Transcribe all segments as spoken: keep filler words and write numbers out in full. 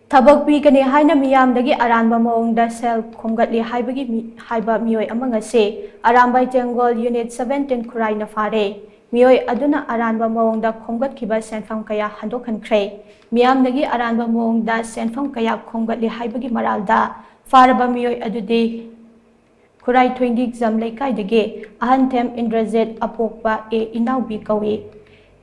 ꯊꯕꯛ ꯄꯤꯒꯅꯤ ꯍꯥꯏꯅ ꯃꯤꯌꯥꯝꯗꯒꯤ ꯑꯔꯥꯟꯕ ꯃꯑꯣꯡꯗ ꯁꯦꯜ ꯈꯣꯝꯒꯠꯂꯤ ꯍꯥꯏꯕꯒꯤ ꯃꯤ-, ꯍꯥꯏꯕ ꯃꯤꯑꯣꯏ ꯑꯃ ꯉꯁꯤ ꯑꯔꯥꯝꯕꯥꯏ ꯇꯦꯡꯒꯣꯜ Unit seventeen ꯈꯨꯔꯥꯏꯅ ꯐꯥꯔꯦ꯫ ꯃꯤꯑꯣꯏ ꯑꯗꯨꯅ ꯑꯔꯥꯟꯕ ꯃꯑꯣꯡꯗ ꯈꯣꯝꯒꯠꯈꯤꯕ ꯁꯦꯟꯐꯝ ꯀꯌꯥ ꯍꯟꯗꯣꯛꯍꯟꯈ꯭ꯔꯦ꯫ ꯃꯤꯌꯥꯝꯗꯒꯤ ꯑꯔꯥꯟꯕ ꯃꯑꯣꯡꯗ ꯁꯦꯟꯐꯝ ꯀꯌꯥ ꯈꯣꯝꯒꯠꯂꯤ ꯍꯥꯏꯕꯒꯤ ꯃꯔꯥꯜꯗ ꯐꯥꯔꯕ ꯃꯤꯑꯣꯏ ꯑꯗꯨꯗꯤ ꯈꯨꯔꯥꯏ ꯊꯣꯏꯗꯤꯡꯖꯝ ꯂꯩꯀꯥꯏꯗꯒꯤ ꯑꯍꯟꯊꯦꯝ ꯏꯟꯗ꯭ꯔꯖꯤꯠ, ꯑꯄꯣꯛꯄ ꯑꯦ ꯏꯅꯥꯎꯕꯤ ꯀꯧꯏ꯫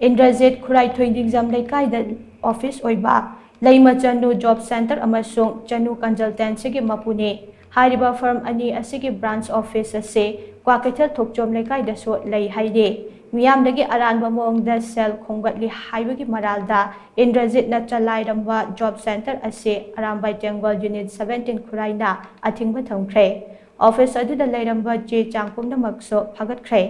ꯏꯟꯗ꯭ꯔꯖꯤꯠ ꯈꯨꯔꯥꯏ ꯊꯣꯏꯗꯤꯡꯖꯝ ꯂꯩꯀꯥꯏꯗ ꯑꯣꯐꯤꯁ ꯑꯣꯏꯕ ꯂꯩꯃꯆꯅꯨ Job Centre ꯑꯃꯁꯨꯡ ꯆꯅꯨ Consultancyꯒꯤ ꯃꯄꯨꯅꯤ꯫ ꯍꯥꯏꯔꯤꯕ firm ꯑꯅꯤ ꯑꯁꯤꯒꯤ branch office ꯑꯁꯤ ꯀ꯭ꯋꯥꯀꯩꯊꯦꯜ ꯊꯣꯛꯆꯣꯝ ꯂꯩꯀꯥꯏꯗꯁꯨ ꯂꯩ ꯍꯥꯏꯔꯤ꯫ ꯃꯤꯌꯥꯝꯗꯒꯤ ꯑꯔꯥꯟꯕ ꯃꯑꯣꯡꯗ ꯁꯦꯜ ꯈꯣꯝꯒꯠꯂꯤ ꯍꯥꯏꯕꯒꯤ ꯃꯔꯥꯜꯗ ꯏꯟꯗ꯭ꯔꯖꯤꯠꯅ ꯆꯂꯥꯏꯔꯝꯕ Job Centre ꯑꯁꯤ ꯑꯔꯥꯝꯕꯥꯏ ꯇꯦꯡꯒꯣꯜ Unit seventeen ꯈꯨꯔꯥꯏꯅ ꯑꯊꯤꯡꯕ ꯊꯝꯈ꯭ꯔꯦ꯫ ꯑꯣꯐꯤꯁ ꯑꯗꯨꯗ ꯂꯩꯔꯝꯕ ꯆꯦ ꯆꯥꯡ ꯄꯨꯝꯅꯃꯛꯁꯨ ꯐꯥꯒꯠꯈ꯭ꯔꯦ꯫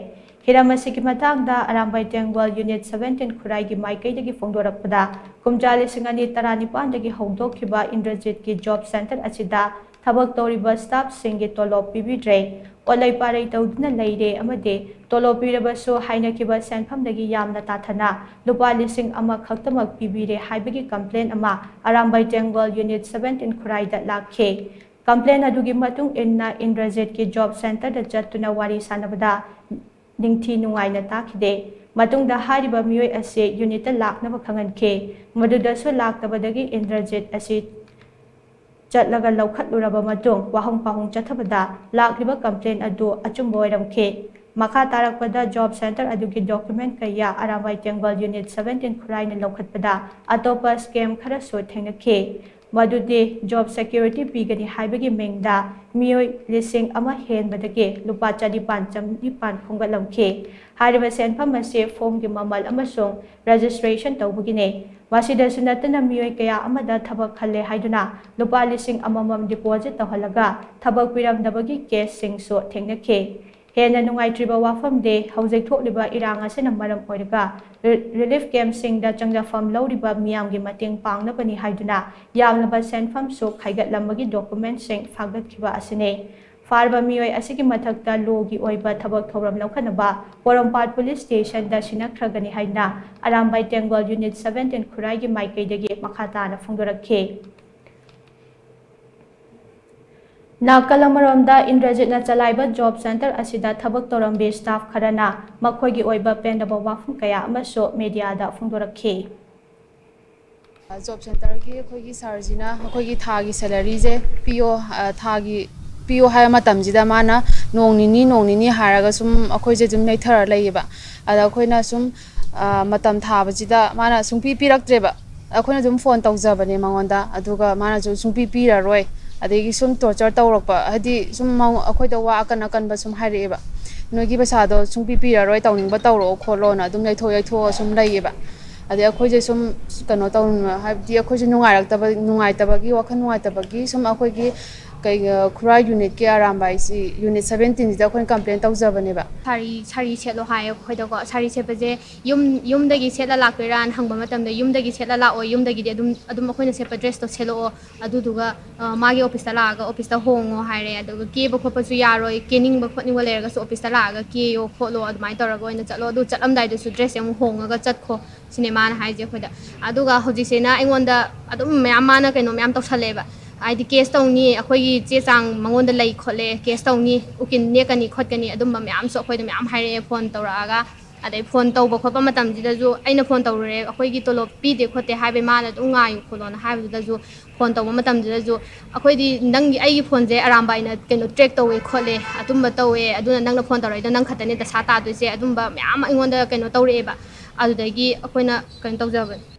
ꯍꯤꯔꯝ ꯑꯁꯤꯒꯤ ꯃꯇꯥꯡꯗ ꯑꯔꯥꯝꯕꯥꯏ ꯇꯦꯡꯒꯣꯜ Unit seventeen ꯈꯨꯔꯥꯏꯒꯤ ꯃꯥꯏꯀꯩꯗꯒꯤ ꯐꯣꯡꯗꯣꯔꯛꯄꯗ, ꯀꯨꯝꯖꯥ ꯂꯤꯁꯤꯡ ꯑꯅꯤ ꯇꯔꯥꯅꯤꯄꯥꯟꯗꯒꯤ ꯍꯧꯗꯣꯛꯈꯤꯕ ꯏꯟꯗ꯭ꯔꯖꯤꯠꯀꯤ Job Centre ꯑꯁꯤꯗ ꯊꯕꯛ ꯇꯧꯔꯤꯕ staffꯁꯤꯡꯒꯤ ꯇꯣꯂꯣꯞ ꯄꯤꯕꯤꯗ꯭ꯔꯦ, ꯑꯣꯠꯂꯩ ꯄꯥꯔꯩ ꯇꯧꯗꯨꯅ ꯂꯩꯔꯦ ꯑꯃꯗꯤ ꯇꯣꯂꯣꯞ ꯄꯤꯔꯕꯁꯨ ꯍꯥꯏꯅꯈꯤꯕ ꯁꯦꯟꯐꯝꯗꯒꯤ ꯌꯥꯝꯅ ꯇꯥꯊꯅ ꯂꯨꯄꯥ ꯂꯤꯁꯤꯡ ꯑꯃ ꯈꯛꯇꯃꯛ ꯄꯤꯕꯤꯔꯦ ꯍꯥꯏꯕꯒꯤ complain ꯑꯃ ꯑꯔꯥꯝꯕꯥꯏ ꯇꯦꯡꯒꯣꯜ Unit seventeen ꯈꯨꯔꯥꯏꯗ ꯂꯥꯛꯈꯤ꯫ Complain ꯑꯗꯨꯒꯤ ꯃꯇꯨꯡ ꯏꯟꯅ ꯏꯟꯗ꯭ꯔꯖꯤꯠꯀꯤ Job Centreꯗ ꯆꯠꯇꯨꯅ ꯋꯥꯔꯤ ꯁꯥꯟꯅꯕꯗ ꯅꯤꯡꯊꯤ ꯅꯨꯡꯉꯥꯏꯅ ꯇꯥꯈꯤꯗꯦ꯫ ꯃꯇꯨꯡꯗ ꯍꯥꯏꯔꯤꯕ ꯃꯤꯑꯣꯏ ꯑꯁꯤ unitꯇ ꯂꯥꯛꯅꯕ ꯈꯪꯍꯟꯈꯤ꯫ ꯃꯗꯨꯗꯁꯨ ꯂꯥꯛꯇꯕꯗꯒꯤ ꯏꯟꯗ꯭ꯔꯖꯤꯠ ꯑꯁꯤ ꯆꯠꯂꯒ ꯂꯧꯈꯠꯂꯨꯔꯕ ꯃꯇꯨꯡ ꯋꯥꯍꯪ ꯄꯥꯎꯍꯪ ꯆꯠꯊꯕꯗ ꯂꯥꯛꯂꯤꯕ complain ꯑꯗꯨ ꯑꯆꯨꯝꯕ ꯑꯣꯏꯔꯝꯈꯤ꯫ ꯃꯈꯥ ꯇꯥꯔꯛꯄꯗ Job Centre ꯑꯗꯨꯒꯤ document ꯀꯌꯥ ꯑꯔꯥꯝꯕꯥꯏ ꯇꯦꯡꯒꯣꯜ Unit seventeen ꯈꯨꯔꯥꯏꯅ ꯂꯧꯈꯠꯄꯗ ꯑꯇꯣꯞꯄ scam ꯈꯔꯁꯨ ꯊꯦꯡꯅꯈꯤ꯫ ꯃꯗꯨꯗꯤ job security ꯄꯤꯒꯅꯤ ꯍꯥꯏꯕꯒꯤ ꯃꯤꯡꯗ ꯃꯤꯑꯣꯏ ꯂꯤꯁꯤꯡ ꯑꯃ ꯍꯦꯟꯕꯗꯒꯤ ꯂꯨꯄꯥ ꯆꯅꯤꯄꯥꯟ ꯆꯅꯤꯄꯥꯟ ꯈꯣꯝꯒꯠꯂꯝꯈꯤ꯫ ꯍꯥꯏꯔꯤꯕ ꯁꯦꯟꯐꯝ ꯑꯁꯤ formꯒꯤ ꯃꯃꯜ ꯑꯃꯁꯨꯡ registration ꯇꯧꯕꯒꯤꯅꯤ꯫ ꯃꯁꯤꯗꯁꯨ ꯅꯠꯇꯅ ꯃꯤꯑꯣꯏ ꯀꯌꯥ ꯑꯃꯗ ꯊꯕꯛ ꯈꯜꯂꯦ ꯍꯥꯏꯗꯨꯅ ꯂꯨꯄꯥ ꯂꯤꯁꯤꯡ ꯑꯃꯃꯝ deposit ꯇꯧꯍꯜꯂꯒ ꯊꯕꯛ ꯄꯤꯔꯝꯗꯕꯒꯤ caseꯁꯤꯡꯁꯨ ꯊꯦꯡꯅꯈꯤ꯫ ꯍꯦꯟꯅ ꯅꯨꯡꯉꯥꯏꯇ꯭ꯔꯤꯕ ꯋꯥꯐꯝꯗꯤ, ꯍꯧꯖꯤꯛ ꯊꯣꯛꯂꯤꯕ ꯏꯔꯥꯡ ꯑꯁꯤꯅ ꯃꯔꯝ ꯑꯣꯏꯔꯒ ꯔꯤ-, relief campꯁꯤꯡꯗ ꯆꯪꯖꯐꯝ ꯂꯧꯔꯤꯕ ꯃꯤꯌꯥꯝꯒꯤ ꯃꯇꯦꯡ ꯄꯥꯡꯅꯕꯅꯤ ꯍꯥꯏꯗꯨꯅ ꯌꯥꯝꯂꯕ ꯁꯦꯟꯐꯝꯁꯨ ꯈꯥꯏꯒꯠꯂꯝꯕꯒꯤ documentꯁꯤꯡ ꯐꯥꯒꯠꯈꯤꯕ ꯑꯁꯤꯅꯤ꯫ ꯐꯥꯔꯕ ꯃꯤꯑꯣꯏ ꯑꯁꯤꯒꯤ ꯃꯊꯛꯇ lawꯒꯤ ꯑꯣꯏꯕ ꯊꯕꯛ ꯊꯧꯔꯝ ꯂꯧꯈꯠꯅꯕ ꯄꯣꯔꯣꯝꯄꯥꯠ police stationꯗ ꯁꯤꯟꯅꯈ꯭ꯔꯒꯅꯤ ꯍꯥꯏꯅ ꯑꯔꯥꯝꯕꯥꯏ ꯇꯦꯡꯒꯣꯜ Unit seventeen ꯈꯨꯔꯥꯏꯒꯤ ꯃꯥꯏꯀꯩꯗꯒꯤ ꯃꯈꯥ ꯇꯥꯅ ꯐꯣꯡꯗꯣꯔꯛꯈꯤ꯫ ꯅꯥꯀꯜ ꯑꯃꯔꯣꯝꯗ, ꯏꯟꯗ꯭ꯔꯖꯤꯠꯅ ꯆꯂꯥꯏꯕ ꯖꯣꯕ ꯁꯦꯟꯇꯔ ꯑꯁꯤꯗ ꯊꯕꯛ ꯇꯧꯔꯝꯕꯤ ꯁ꯭ꯇꯥꯐ ꯈꯔꯅ ꯃꯈꯣꯏꯒꯤ ꯑꯣꯏꯕ ꯄꯦꯟꯗꯕ ꯋꯥꯐꯝ ꯀꯌꯥ ꯑꯃꯁꯨ ꯃꯤꯗꯤꯌꯥꯗ ꯐꯣꯡꯗꯣꯔꯛꯈꯤ꯫ ꯖꯣꯕ ꯁꯦꯟꯇꯔꯒꯤ ꯑꯩꯈꯣꯏꯒꯤ ꯁꯥꯔꯁꯤꯅ ꯑꯩꯈꯣꯏꯒꯤ ꯊꯥꯒꯤ ꯁꯦꯂꯔꯤꯁꯦ ꯄꯤꯌꯣ, ꯑ, ꯊꯥꯒꯤ ꯄꯤꯌꯣ ꯍꯥꯏꯕ ꯃꯇꯝꯁꯤꯗ ꯃꯥꯅ ꯅꯣꯡ ꯅꯤꯅꯤ, ꯅꯣꯡ ꯅꯤꯅꯤ ꯍꯥꯏꯔꯒ ꯁꯨꯝ ꯑꯩꯈꯣꯏꯁꯦ ꯑꯗꯨꯝ ꯅꯩꯊꯔ ꯂꯩꯌꯦꯕ꯫ ꯑꯗ ꯑꯩꯈꯣꯏꯅ ꯁꯨꯝ, ꯑ, ꯃꯇꯝ ꯊꯥꯕꯁꯤꯗ ꯃꯥꯅ ꯁꯨꯡꯄꯤ ꯄꯤꯔꯛꯇ꯭ꯔꯦꯕ꯫ ꯑꯩꯈꯣꯏꯅ ꯑꯗꯨꯝ ꯐꯣꯟ ꯇꯧꯖꯕꯅꯦ ꯃꯉꯣꯟꯗ, ꯑꯗꯨꯒ ꯃꯥꯅꯁꯨ ꯁꯨꯡꯄꯤ ꯄꯤꯔꯔꯣꯏ, ꯑꯗꯒꯤ ꯁꯨꯝ ꯇꯣꯔꯆꯔ ꯇꯧꯔꯛꯄ, ꯍꯥꯏꯗꯤ ꯁꯨꯝ ꯃꯉꯣ-, ꯑꯩꯈꯣꯏꯗ ꯋꯥ ꯑꯀꯟ ꯑꯀꯟꯕ ꯁꯨꯝ ꯍꯥꯏꯔꯛꯑꯦꯕ, "ꯅꯣꯏꯒꯤ ꯄꯩꯁꯥꯗꯣ ꯁꯨꯡꯄꯤ ꯄꯤꯔꯔꯣꯏ, ꯇꯧꯅꯤꯡꯕ ꯇꯧꯔꯛꯑꯣ" ꯈꯣꯠꯂꯣꯅ ꯑꯗꯨꯝ ꯌꯩꯊꯣꯛ ꯌꯩꯊꯣꯛꯑ ꯁꯨꯝ ꯂꯩꯌꯦꯕ꯫ ꯑꯗꯩ ꯑꯩꯈꯣꯏꯁꯦ ꯁꯨꯝ ꯀꯩꯅꯣ ꯇꯧ-, ꯍꯥꯏꯕꯗꯤ ꯑꯩꯈꯣꯏꯁꯨ ꯅꯨꯡꯉꯥꯏꯔꯛꯇꯕ, ꯅꯨꯡꯉꯥꯏꯇꯕꯒꯤ, ꯋꯥꯈꯜ ꯅꯨꯡꯉꯥꯏꯇꯕꯒꯤ ꯁꯨꯝ ꯑꯩꯈꯣꯏꯒꯤ ꯀꯩ, ꯈꯨꯔꯥꯏ ꯌꯨꯅꯤꯠꯀꯤ ꯑꯔꯥꯝꯕꯥꯏꯁꯤ, ꯌꯨꯅꯤꯠ ꯁꯕꯦꯟꯇꯤꯟꯁꯤꯗ ꯑꯩꯈꯣꯏꯅ ꯀꯝꯄ꯭ꯂꯦꯟ ꯇꯧꯖꯕꯅꯦꯕ꯫ ꯁꯥꯔꯤ, ꯁꯥꯔꯤ ꯁꯦꯠꯂꯣ ꯍꯥꯏꯌꯦ ꯑꯩꯈꯣꯏꯗꯀꯣ꯫ ꯁꯥꯔꯤ ꯁꯦꯠꯄꯁꯦ ꯌꯨꯝ, ꯌꯨꯝꯗꯒꯤ ꯁꯦꯠꯂ ꯂꯥꯛꯇꯣꯏꯔꯥꯅ ꯍꯪꯕ ꯃꯇꯝꯗ, "ꯌꯨꯝꯗꯒꯤ ꯁꯦꯠꯂ ꯂꯥꯛꯑꯣ, ꯌꯨꯝꯗꯒꯤꯗꯤ ꯑꯗꯨꯝ, ꯑꯗꯨꯝ ꯑꯩꯈꯣꯏꯅ ꯁꯦꯠꯄ ꯗ꯭ꯔꯦꯁꯇꯣ ꯁꯦꯠꯂꯛꯑꯣ, ꯑꯗꯨꯗꯨꯒ, ꯑ, ꯃꯥꯒꯤ ꯑꯣꯐꯤꯁꯇ ꯂꯥꯛꯑꯒ ꯑꯣꯐꯤꯁꯇ ꯍꯣꯡꯉꯣ" ꯍꯥꯏꯔꯦ꯫ ꯑꯗꯨꯒ ꯀꯦꯕ ꯈꯣꯠꯄꯁꯨ ꯌꯥꯔꯣꯏ, ꯀꯦꯅꯤꯡꯕ ꯈꯣꯠꯅꯤꯡꯕ ꯂꯩꯔꯒꯁꯨ ꯑꯣꯐꯤꯁꯇ ꯂꯥꯛꯑꯒ ꯀꯦꯌꯣ ꯈꯣꯠꯂꯣ, ꯑꯗꯨꯃꯥꯏꯅ ꯇꯧꯔꯒ ꯑꯣꯏꯅ ꯆꯠꯂꯣ, ꯑꯗꯨ ꯆꯠꯂꯝꯗꯥꯏꯗꯁꯨ ꯗ꯭ꯔꯦꯁꯁꯦ ꯑꯃꯨꯛ ꯍꯣꯡꯉꯒ ꯆꯠꯈꯣ꯫ ꯁꯤꯅꯦ ꯃꯥꯅ ꯍꯥꯏꯁꯦ ꯑꯩꯈꯣꯏꯗ꯫ ꯑꯗꯨꯒ ꯍꯧꯖꯤꯛꯁꯤꯅ ꯑꯩꯉꯣꯟꯗ ꯑꯗꯨꯝ ꯃꯌꯥꯝ ꯃꯥꯅ ꯀꯩꯅꯣ ꯃꯌꯥꯝ ꯇꯧꯁꯜꯂꯛꯑꯦꯕ, ꯍꯥꯏꯗꯤ ꯀꯦꯁ ꯇꯧꯅꯤ, ꯑꯩꯈꯣꯏꯒꯤ ꯆꯦ ꯆꯥꯡ ꯃꯉꯣꯟꯗ ꯂꯩ ꯈꯣꯠꯂꯦ, ꯀꯦꯁ ꯇꯧꯅꯤ, ꯎꯀꯤꯜ ꯅꯦꯛꯀꯅꯤ ꯈꯣꯠꯀꯅꯤ, ꯑꯗꯨꯝꯕ ꯃꯌꯥꯝꯁꯨ ꯑꯩꯈꯣꯏꯗ ꯃꯌꯥꯝ ꯍꯥꯏꯔꯛꯑꯦ ꯐꯣꯟ ꯇꯧꯔꯛꯑꯒ꯫ ꯑꯗꯩ ꯐꯣꯟ ꯇꯧꯕ ꯈꯣꯠꯄ ꯃꯇꯝꯁꯤꯗꯁꯨ ꯑꯩꯅ ꯐꯣꯟ ꯇꯧꯔꯨꯔꯦ, "ꯑꯩꯈꯣꯏꯒꯤ ꯇꯣꯂꯣꯞ ꯄꯤꯗꯦ ꯈꯣꯠꯇꯦ" ꯍꯥꯏꯕꯩ ꯃꯥꯅ ꯑꯗꯨꯝ "ꯉꯥꯏꯌꯨ" ꯈꯣꯠꯂꯣꯅ ꯍꯥꯏꯕꯗꯨꯗꯁꯨ, ꯐꯣꯟ ꯇꯧꯕ ꯃꯇꯝꯗꯨꯗꯁꯨ, "ꯑꯩꯈꯣꯏꯗꯤ ꯅꯪꯒꯤ, ꯑꯩꯒꯤ ꯐꯣꯟꯁꯦ ꯑꯔꯥꯝꯕꯥꯏꯅ ꯀꯩꯅꯣ ꯇ꯭ꯔꯦꯛ ꯇꯧꯋꯦ ꯈꯣꯠꯂꯦ, ꯑꯗꯨꯝꯕ ꯇꯧꯋꯦ, ꯑꯗꯨꯅ ꯅꯪꯅ ꯐꯣꯟ ꯇꯧꯔꯛꯏꯗꯣ ꯅꯪ ꯈꯛꯇꯅꯦ ꯗꯁꯥ ꯇꯥꯗꯣꯏꯁꯦ", ꯑꯗꯨꯝꯕ ꯃꯌꯥꯝ ꯑꯃ ꯑꯩꯉꯣꯟꯗ ꯀꯩꯅꯣ ꯇꯧꯔꯛꯑꯦꯕ꯫ ꯑꯗꯨꯗꯒꯤ ꯑꯩꯈꯣꯏꯅ ꯀꯩꯅꯣ ꯇꯧꯖꯕꯅꯤ꯫